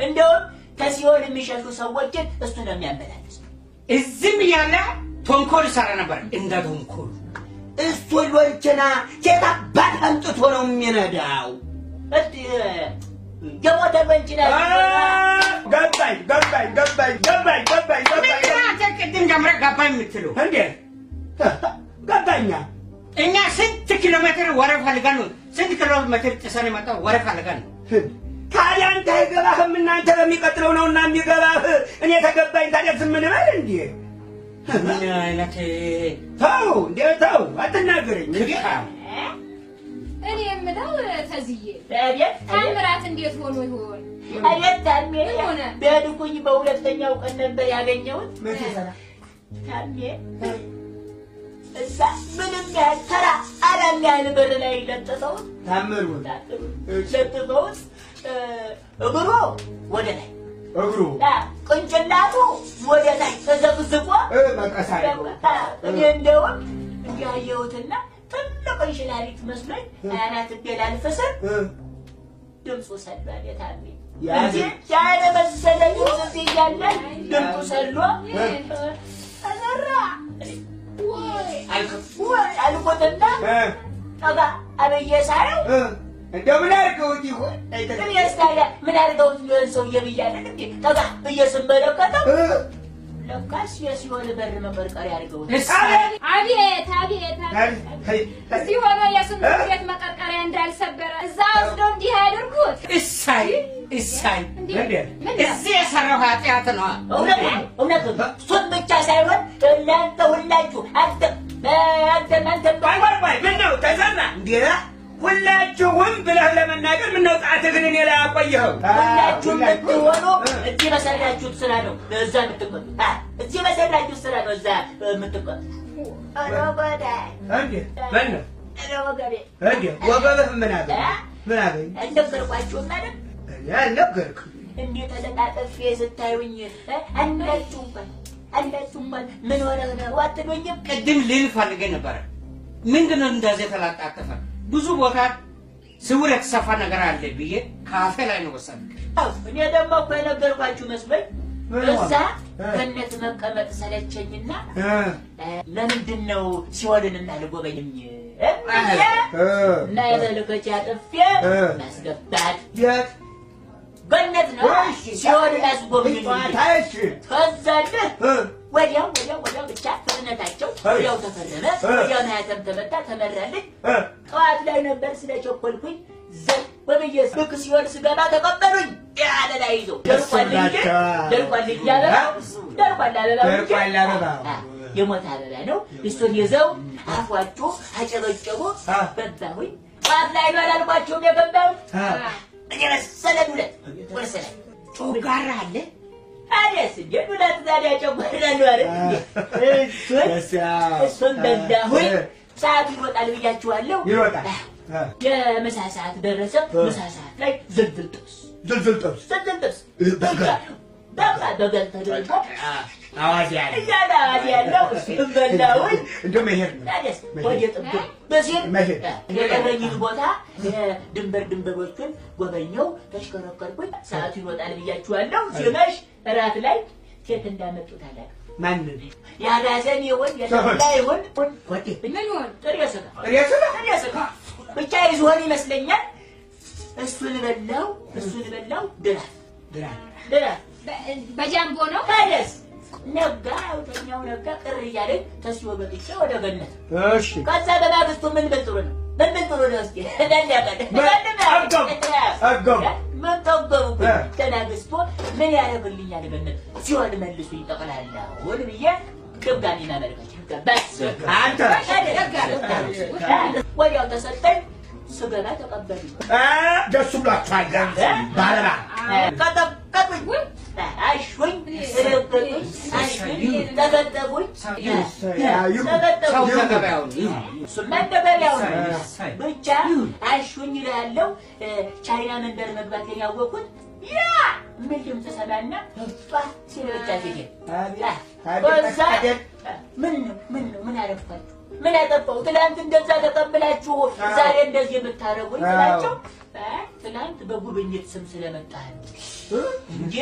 እንደውም ከሲኦል የሚሸሹ ሰዎችን እሱ ነው የሚያመላልስ። እዚህም እያለ ተንኮል ይሰራ ነበር። እንደ ተንኮል እሱ ሎንችና ኬት አባት አምጥቶ ነው የሚነዳው? እስቲ የሞተ ሎንችና ገባኝ ገባኝ ገባኝ ገባኝ ገባኝ ገባኝ። ምንድን ነው አንተ ቅድም ጀምረህ ገባኝ የምትለው? እንዴ ገባኛ። እኛ ስንት ኪሎ ሜትር ወሬ ፈልገን ነው፣ ስንት ኪሎ ሜትር ጥሰን የመጣው ወሬ ፈልገን ነው። ታዲያ አንተ አይገባህም። እናንተ በሚቀጥለው ነውና የሚገባህ። እኔ ተገባኝ። ታዲያ ዝም እንበል እንዴ? ምን አይነት ተው እንዴ ተው፣ አትናገረኝ እንዴ። እኔ የምለው ተዝዬ አቤት ታምራት እንዴት ሆኖ ይሆን? አቤት ታሜ ምን ሆነ? በሄድኩኝ በሁለተኛው ቀን ነበር ያገኘሁት። መቼ ሰራ? ታሜ እዛ ምንም ያህል ተራ አላም ያህል በር ላይ ለጥፈውት ታምሩን ለጥፈውት እግሩ ወደ ላይ እግሩ ቅንጭላቱ ወደ ላይ ተዘቅዝቆ መቀሳ እኔ እንደውም እንዲህ አየሁትና ትልቅ እንሽላሊት መስሎኝ አናት ላልፍ ስል ድምፁ ሰሏል። የታሜ ያለ መሰለ ድምፅ እዚህ እያለ ድምፁ ሰሎ ተዘራ ወይ አልኩትና ጠጋ አብዬ ሳየው እንደው ምን አድርገውት ይሆን? እኔስ ታዲያ ምን አድርገውት ሊሆን ሰውዬ ብያለሁ እንዴ? ጠጋ ብዬ ስመለከተው ለካስ የሲኦል በር መቀርቀሪያ አድርገውት። አቤት አቤት አቤት! እዚህ ሆኖ የስንቱ ቤት መቀርቀሪያ እንዳልሰበረ እዛ ወስደው እንዲህ ያደርጉት። እሳይ እሳይ፣ እንዴ ምን ነው? እዚህ የሰራው ኃጢአት ነው። እውነት ነው እውነት ነው። እሱን ብቻ ሳይሆን እናንተ ሁላችሁ አንተ አንተ አንተ ቆይ ቆይ ቆይ፣ ምን ነው ተዘራ እንዴ? ሁላችሁም ብለህ ለመናገር ምነው ጣትህን እኔ ላይ አቆየኸው? ሁላችሁም ብትሆኑ እዚህ በሰራችሁት ስራ ነው እዛ የምትቀጡት። እዚህ በሰራችሁት ስራ ነው እዛ የምትቀጡት። ኧረ ወገቤ፣ እንዴ ምን ነው ኧረ ወገቤ፣ እንዴ ወገብህ ምን አገኝ ምን አገኝ? አልነገርኳችሁም ማለት እኔ አልነገርክም። እንዲህ ተለጣጥፌ ስታዩኝ አንዳችሁ እንኳን አንዳችሁ እንኳን ምን ሆነህ ነው አትሉኝም? ቅድም ልል ፈልጌ ነበረ። ምንድን ነው እንደዚህ የተላጣጠፈ ብዙ ቦታ ስውር የተሰፋ ነገር አለ ብዬ ካፌ ላይ ነው ወሰድክ። እኔ ደግሞ እኮ የነገርኳችሁ መስሎኝ ምን እዛ ሆነ? ገነት መቀመጥ ሰለቸኝና ለምንድን ነው ሲኦልን አልጎበኝም እና የመልከቻ ጥፌ ማስገባት የት ገነት ነው ሲኦልን አስጎብኙኝ። እሺ ከዛልህ ወዲያው ወዲያው ወዲያው ብቻ ፍጥነታቸው ወዲያው ተፈረመ፣ ወዲያው ማህተም ተመታ፣ ተመራልኝ። ጠዋት ላይ ነበር ስለቸኮልኩኝ ዘው ብዬ ልክ ሲኦል ስገባ ተቀበሉኝ። አለላ ይዘው ደርቋል እንጂ ደርቋል እንጂ አበባው ደርቋል አበባው እንጂ ደርቋል አበባው። የሞት አበባ ነው። እሱን ይዘው አፏጩ፣ አጨበጨቡ። ገባሁኝ። ጠዋት ላይ ነው አላልኳቸውም የገባሁት። እኔ መሰለ ዱለት ቁርስ ላይ ጮጋራ አለ። ታዲያስ እንዴ ዱለት ታዲያ ጨጓራ ነው አይደል እንዴ? እሱን በላሁኝ። ሰዓቱ ይሮጣል ብያችኋለሁ። ይሮጣል። የምሳ ሰዓት ደረሰ። ምሳ ሰዓት ላይ ዝልዝል ጥብስ ዝልዝል ጥብስ ዝልዝል ጥብስ በቃ በገል ተደርጎ አዋዜ ያለ እያለ አዋዜ ያለው እሱን በላሁኝ። እንደው መሄድ ነው። ታዲያስ ወደ ጥብቅ በሲል መሄድ የቀረኝን ቦታ ድንበር ድንበሮቹን ጎበኘው፣ ተሽከረከርኩኝ። ሰዓቱ ይሮጣል ብያችኋለሁ። ሲመሽ እራት ላይ ኬት እንዳመጡት አላውቅም። ማንን? የአጋዘን ይሁን የተኩላ ይሁን ምን ሆን? ጥሬ ስጋ ጥሬ ስጋ? ጥሬ ስጋ ብቻ ይዝሆን ይመስለኛል። እሱን በላው እሱን በላው። ድራፍ ድራፍ በጃምቦ ነው። ታዲያስ ነጋ አውተኛው ነጋ ቅር እያለኝ ተስቦ ገብቼ ወደ ገነት። እሺ ከዛ በማግስቱ ምን ብል ጥሩ ነው? ምን ብል ጥሩ ነው? እስኪ ጠገቡ። ምን ጠገቡ? ተናግስቶ ምን ያደርግልኛል? ገነት ሲሆን መልሱኝ ጠቅላላውን ብዬ ድጋሚ ማመልከቻ በስ አንተ ወዲያው ተሰጠኝ። ስገባ ተቀበሉኝ። ደስ ብሏችኋል? ባለባ ቀጠቀጡኝ፣ አሹኝ፣ ረገጡኝ፣ አሹኝ፣ ጠቀጠቁኝ፣ ሰው ጠቀጠቁኝ። ገበያውን እሱማ እንደ ገበያው ነው። ብቻ አሹኝ እልሃለሁ። ቻይና መንደር መግባቴን ያወቅኩት ያ ምን ድምፅ ሰማና ጧ ሲል ብቻ ፊቴ በዛ ምን ነው ምን ነው ምን አረኳችሁ? ምን አጠፋሁ? ትናንት እንደዛ ተቀብላችሁ ዛሬ እንደዚህ የምታደርጉኝ ስላቸው ትናንት በጉብኝት ስም ስለመጣህ እንጂ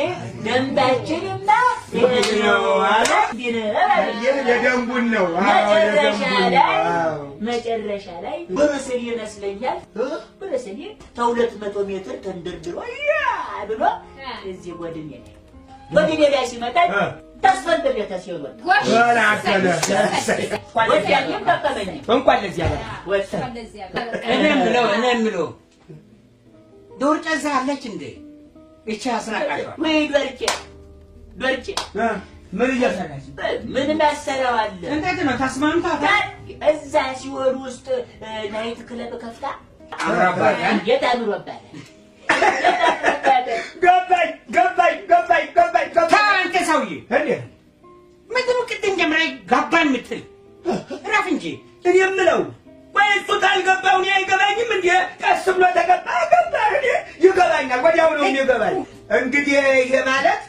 ደንባችንማ ነው አለ። እንዲህ ነው አለኝ። የደንቡን ነው። አዎ መጨረሻ የደንቡን ላይ ነው። አዎ። መጨረሻ ላይ ብሩስሊ ይመስለኛል ብሩስሊ ከ200 ሜትር ተንደርድሮ ያ ብሎ እዚህ ጎድኔ ላይ ሲመጣ ተስፈንጥሬ ተሲል ወጣ። ጎሽ ወላከለ ወዲያኛም ጠቀመኝ እንኳን ለዚህ አበቃ። ወጣ። እንደዚህ ያለ እኔ የምለው ዶርጨ እዛ አለች እንዴ? እቺ አስናቃሿ ወይ ዶርጬ ዶርጬ ምን እየሰራች? ምን መሰለው አለ እንዴት ነው ተስማምታታል? እዛ ሲወል ውስጥ night club ከፍታ አምራባታል። እንዴት አምሮባታል! እንዴት አምሮባታል! ገባኝ ገባኝ ገባኝ ገባኝ ተው ገባኝ። አንተ ሰውዬ፣ እንዴ ምንድን ነው ቅድም ጀምረህ ገባኝ የምትል? እረፍ እንጂ። እኔ የምለው ቆይ እሱ ታልገባው እኔ አይገባኝም። እንዴ ቀስ ብሎ ተገባ ገባ እኔ ይገባኛል፣ ወዲያው ነው የሚገባኝ። እንግዲህ ይሄ ማለት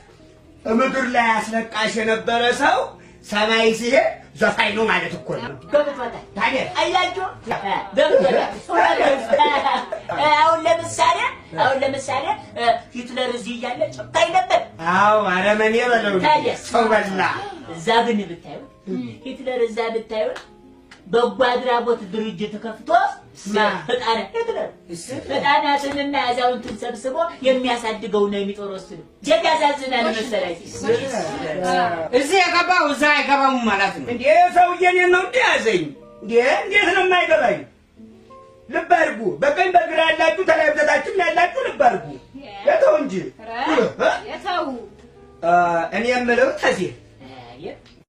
ምድር ላይ አስለቃሽ የነበረ ሰው ሰማይ ሲሄድ ዘፋኝ ነው ማለት እኮ ነው። ገብቶታል። ታዲያ አያችሁ ገብቶታል። አሁን ለምሳሌ አሁን ለምሳሌ ሂትለር እዚህ እያለ ጨካኝ ነበር። አዎ አረመኔ በለው እንጂ ታዲያ ሰው በላ። እዛ ግን ብታዩት ሂትለር እዛ ብታዩት በጎ አድራጎት ድርጅት ከፍቶ ህፃናት ሂትለር ህፃናትንና አዛውንትን ሰብስቦ የሚያሳድገውና የሚጦረው እሱ ነው። ጀት ያሳዝናል መሰላችሁ። እዚህ የገባው እዛ አይገባውም ማለት ነው። እንዴ ሰውዬ እኔን ነው እንዴ ያዘኝ? እንዴ እንዴት ነው የማይገባኝ? ልብ አድርጉ። በቀኝ በግራ ያላችሁ ተላይ በታችም ያላችሁ ልብ አድርጉ። የተው እንጂ የተው እኔ የምለው ተዚህ አየህ፣